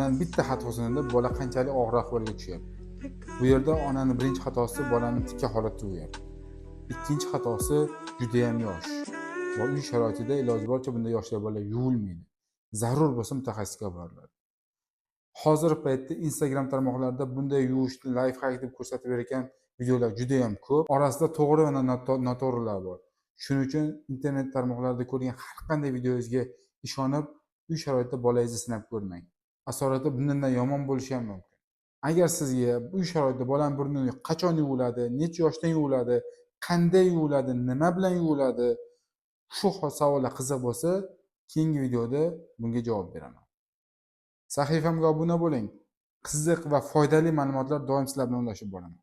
Onani bitta xatosida bola qanchalik og'ir ahvolga tushyapti. Bu yerda onani birinchi xatosi bolani tikka holatda yuvyapti. Ikkinchi xatosi judayam yosh. Va uy sharoitida iloji boricha bunday yoshli bola yuvilmaydi. Zarur bo'lsa, mutaxassisga boriladi. Hozirgi paytda Instagram tarmoqlarida bunday yuvishni лайфхак deb ko'rsatib berayotgan videolar judayam ko'p. Orasida to'g'ri va noto'g'rilar bor. Shuning uchun internet tarmoqlarida ko'rgan har qanday videongizga ishonib, uy sharoitida bolangizni sinab ko'rmang. Asorati bundan yomon bo'lishi ham mumkin. Agar sizga uy sharoitida bolani burnini qachon yuviladi, necha yoshdan yuviladi, qanday yuviladi, nima bilan yuviladi, shu savollar qiziq bo'lsa, keyingi videoda bunga javob beraman. Sahifamga obuna bo'ling. Qiziq va foydali ma'lumotlar doim sizlar bilan ulashib boraman.